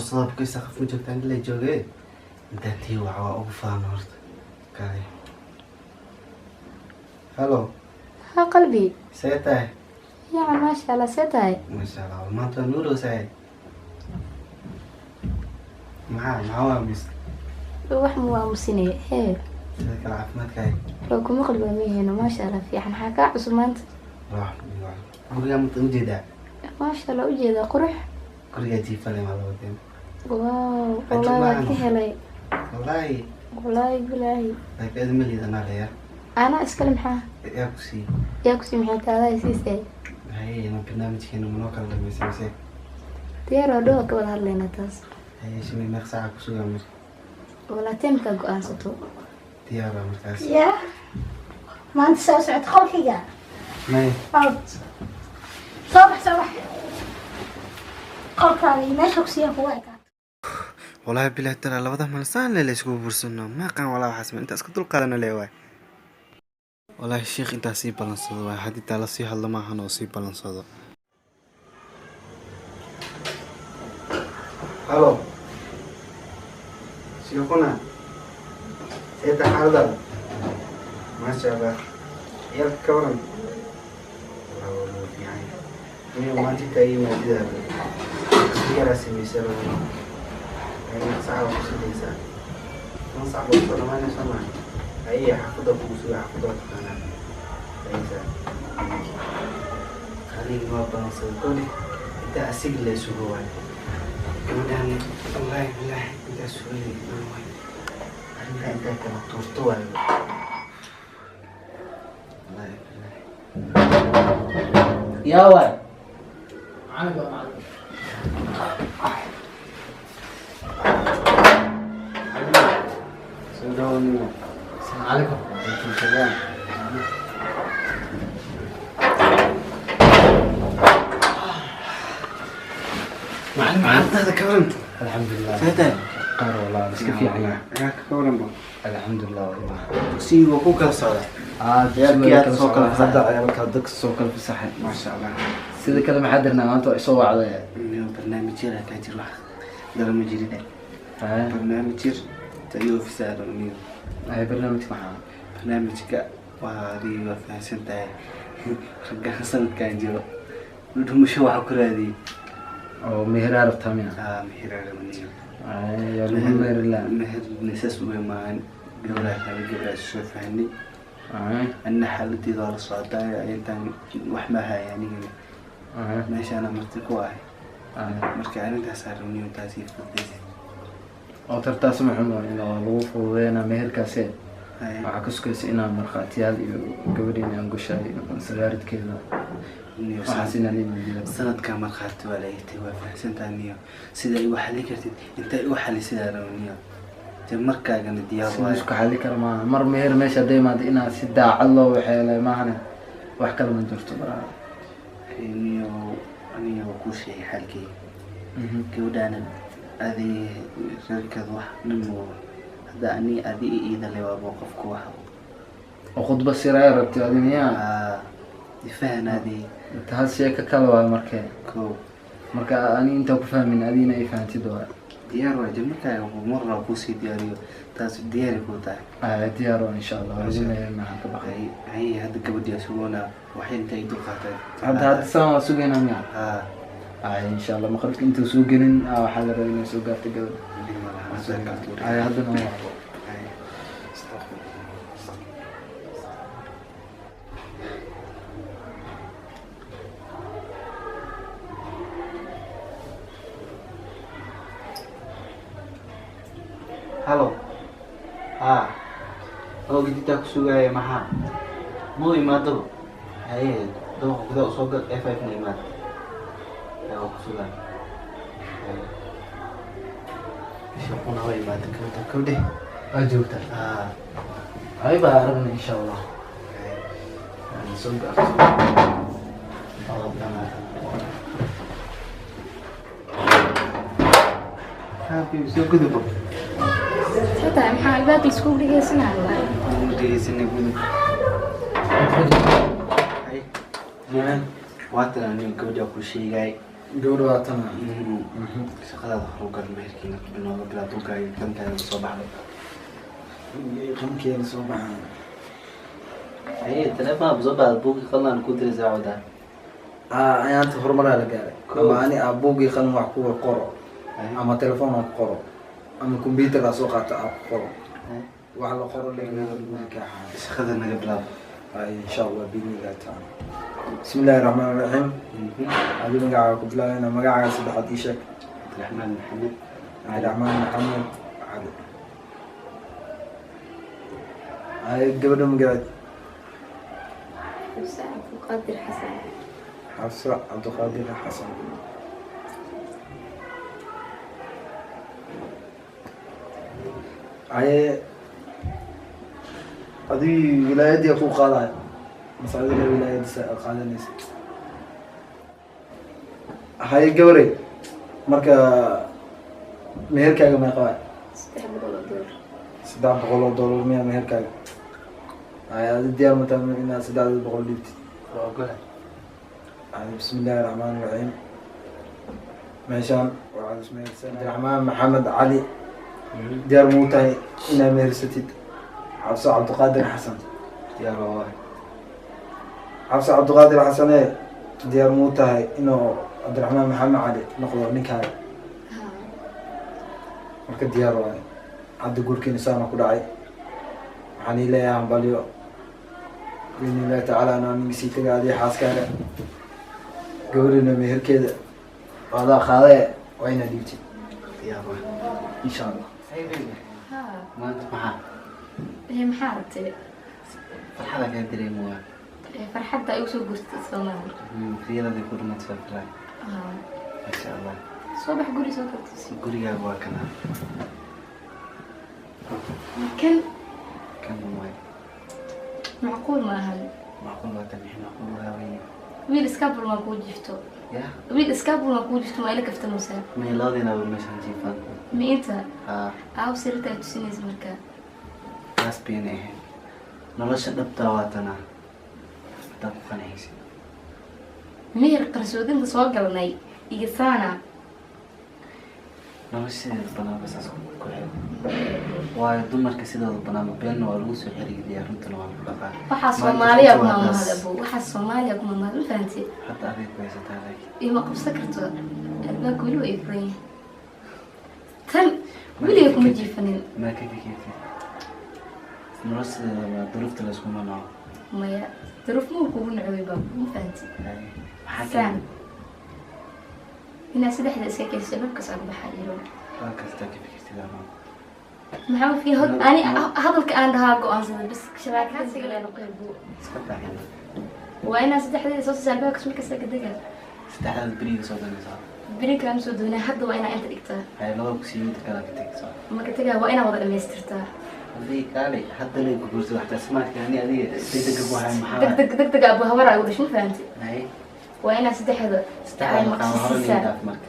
Boorsada bukaysa qof ma joogtaan ilaa joogee intaa tii waca waa ugu faano horta kale. Halo. Ha qalbi. See tahay? Fiican, maasha Allah, see tahay? Maasha Allah, maanta waa nuurow sahay. Maxaa waa mis? Wax ma waamusinay hee. Sida kale caafimaadkaaga? Waa ku maqli waa miheno, maasha Allah, fiican. Maxaa kaa cusub maanta? Gurigaa mata ujeedaa? Maasha Allah, ujeedaa, qurux. Gurigaa jiifale maa lawadeen. Wow. Cajiib. Wallahi waa ka maahan. helay. Wallaahi. Wallaahi bilaahi. Laakiin adi ma liidanaa leeya. Anaa iskale, maxaa? Yaa ku siiyey? Yaa kusii maxay taadaa siisay? Haye, ma barnaamijkeena manoo kala dhamaysay mise? Diyaar waa, dhowa ka wada hadlaynaa taas. Haye shimay, meeq saaca ku sugaa marka? Walaa teemkaa go-aansato. Diyaar waa markaas. Ya maanta soo socota qolkayga. Maya. Out, soo bax, soo bax, qolkaaga iyo meesha kusiiya kugu ekaa. Wallaahi bilahi tala, labada mal saan le layskugu bursano maaqan. Walaa waxaas ma intaa iska dul qaadana le waay. Wallaahi sheekh intaa sii ballansado waay, haddii taa lasii hadlo maahan oo sii ballansado. Halo shiikhuna, seeta xaaladaada? Maasha Allah, ciyaalka ka waran? Walaa waa loo fiican niyo. Maanta intaa ii maadidaada si yaraa samaysa loo saca waa kusidaysaa, 10 sac baa kusoo dhamaanaysa maaha. Haye, xaafadda kugu suga, xaafadda waa taqaanaa. Haysa aniga waa balansaday kole intaa asiga la isugo waay. Gabadhaan wallaahi bilaahi intaa sugayay waay, arrintaa intaa kala tuurto waay, wallaahi bilaahi. Yaa waay. Soo dhawo. Asalaamu calaykum. Calaykum salaam. Macallin, xaaladaada ka waran? Alxamdulilah. See tahay? Qaar walaa iska fiican yahay. Ciyaalka ka waran ba? Alxamdulilah wallah. Dugsigii waa ku kala socdaa. Aad. Ciyaalkii aad soo kala fasaxay. Hadda ciyaalka dadka soo kala fasaxay. Maasha Allah. Sida kale maxaa dirnaa maanta waa isoo wacday? Niyo barnaamij yar kaa jir, wax dalama jirin. Barnaamij yar tayuu fisaaro niyo. Ay, barnaamijka maxaa? Barnaamijka waa adii waa fahansan tahay, raggaan sanadkan jiro dhudhumasho waxaa ku raadiyey. Oo meheraa rabtaa miya? Aa, meheraaraba niyo. Ay, yaa lagu meherilaa? Meher saas uwe maahan, gabadhaa kale gabadhaa soo fahanay. Ay. Anna xaaladeeda waa la socdaa, intaan wax ma haya anigana. Ay. Meeshaana marti ku ahay. Ay. Marka arrintaas rabniyo taasii fududaysid. Oo tartaas ma xumo in waa lagu fududeynaa meherkaasi. Ay. Waxaa ka sugaysa inaa markhaatiyaal iyo gabadhiina aan gushaay sagaaridkeeda. Niyo. Waxaas inaa la imaadiyo. Sanadka markhaati waa la egtay, waa fahamsantahay niyo. Sida igu xalli kartid inta igu xalli sidaa rabo niyo, dee markaagana diyaar. Si waayo. Isku xalli kara maaha, mar meher meesha hadday imaado inaa si daacad loo waxeelay maahane, wax kale ma jirto baraa. Niyo, aniga waa kuu sheegay xaalkeyga. Gabadhaana adi reerkeeda wax dhan waa hadda ani adi i iida le waaba qofku wax. Oo khudba siraya rabtay adi miyaa? Aa, ifahan adi. Taas sheeko kale waay markee. Ko. Marka ani intaa ku fahmin, adina ay fahantid waay. Diyaar waay, dee markaaga marna kuusii diyaariyo, taas diyaari kuu tahay. Ay, diyaar waa insha Allah, waa lagu meher, maxaan ka baqay? Hay hay, hadda gabadhii sugoona waxay intay dulqaateen. Hadda saan waa sugaynaa miyaa? Haa. Ay, insha Allah, maqribka intuu soo gelin waxaa la rabaa inay soo gaarto gabadha. Dhib ma laha, hadda kala tuuray. Ay, haddana waa. Hay. Astaghfirullah. Halo. Haa. Oo geditaa ku sugaaya maxaa? Muu imaadaba? Haye, dabaqa gudaha usoo gal, F5 na imaad. Haye, waa ku sugaaya. Haye. Shaquna waa imaada gabadha gabadhe. Waa joogtaa? Haa. Ay, baa aragna insha Allah. Haye. Ay, soo gaarto. Oo, dhamaata. Haa, baby, soo gudub. See tahay, maxaa albaabka iskugu dhegeysanaya? Ugu dhegeysanay, gudub. Haye. Waa tan aniga gabadha ku sheegay. Gabadha waa tana. Shaqadaada horugal, meherkiina nooga bilaa, dulkaaga kantaada soo baxday. Qamkeena soo baxaa. Haye, telefoon soo baxda, buugi qalin ku diray saacada. Ayaanta horumaraa la gaaray. Ama ani aa buuggii qalin wax ku qoro, ama telefoon aan ku qoro, ama computer aa soo qaato aan ku qoro, wax la qoro lenikaaxa. Shaqada naga bilaab. Ay, insha Allah, biidni Illahi tacaala. Bismi Illahi raxmaan raxiim. Adi magacaaga ku bilaabana, magacaaga saddexaad ii sheeg. Cabdiraxmaan Maxamed. Cabdiraxmaan Maxamed Cali. Ay, gabadha magaceed? Xafsa Cabdulqaadir Xasan. Xafsa Cabdiqaadir Xasan. Aye, adii wilaayadii ku qaadayo mase adiga wilaayadiisa aad qaadanaysa? Haye gabarey, marka meherkaaga meeqa waay? $300. $300 miyaa meherkaaga? Haye, adi diyaar mataa inaad 300 dhiibtid? Waa ogolahay. Haye, bismi Illaahi raxmaani raxiim. Meeshaan waxaad ismehersan Cabdiraxmaan Maxamed Cali, diyaar muu tahay inaad mehersatid Xabso Cabdiqaadir Xasan? Diyaar waa waay. Xabso Cabdiqaadir Xasane, diyaar muu tahay inuu Cabdiraxmaan Maxamed Cali noqdo ninkaaga? Haa. Marka diyaar waaye. Hadda guurkiina saana ku dhacay. Waxaan ii leeyahay hambalyo biidni Illahi tacaala. Anaa ninga sii taga, adiga xaaskaaga. Gabadhina meherkeeda adaa qaadee, waa inaad dhiibtid. Diyaar waa. Insha Allah. Haa. Maanta maxaa? Ee, maxaa aragtay? Farxada kaa dareemi waa. Ee, farxadda ay usoo guurtay Soomaali. Riyadada ku dhimatay filay. Haa. Masha Allah. Soo bax, guri soo kartis. Gurigaaga waa kana. Kan? Kan waay. Macquul ma ahan. Macquul waa tan, maxay macquul waa weyne? Wiil iskaabul maa kuu jiifto? Ya. Wiil iskaabul maa kuu jiifto? Ma ila kaftamaysaa? May, labadiinaba meeshaan jiifaan. Ma inta? Haa. Aaw sirta ay tusinaysa markaa? Taas bayna ahayn. Nolosha dhabtaa waa tanaa, haddaad ku qanacaysid. Meher qarsoodinta soo galnay iyo saana. Nolosha sideeda banaanba saas ku xir waayo. Dumarka sidooda banaanba beenna waa lagu soo xiriiriyaa, runtana waa lagu dhaqaa. Waxaa Maanta Soomaaliya runta ku waa taas. mamahad abo, waxaa Soomaaliya ku mamahad, ma fahantay? Hadda aday ku haysataa laakiin. Ima qabsan karto, albaabka weli waa ii furan yahay. Tan weliga kuma jiifanin. Maa ka fikirtid? Nolosha sideeda waa duruufta layskuma naco. Maya, duruuf muu kugu nacooy baa, ma fahantay? Maxaa saan keenay? Inaad saddexda iska keenso, albaabkaas aan baxaa iro. Waa kastaa ka fikirtid ama. Maxaa fi hod ani hadalka aan dhahaa go-aansada bas shabaakadsiga lee noqoy buu. Iska baaxin. Waa inaad saddexdeeda soo siisa albaabkaas markasta ka dega. Saddexdaad beriga soo danaysaa. Beri kalama soo doonaa, hadda waa inaa inta dhigtaa. Hay, laba kusii, mid kala ka tegso. Maka tegaa, waa inaa wada dhamaystirtaa. Hadii kaale hadda lay ku guurso waxtaa smaarka ani adiga degdega ku hayo maxaa? Deg deg deg deg abu habar ay u dhashin, fahanti? Hay. Waa inaa saddexda Saddexda ay maqaam hore maqsisiisaa. dhaaf marka.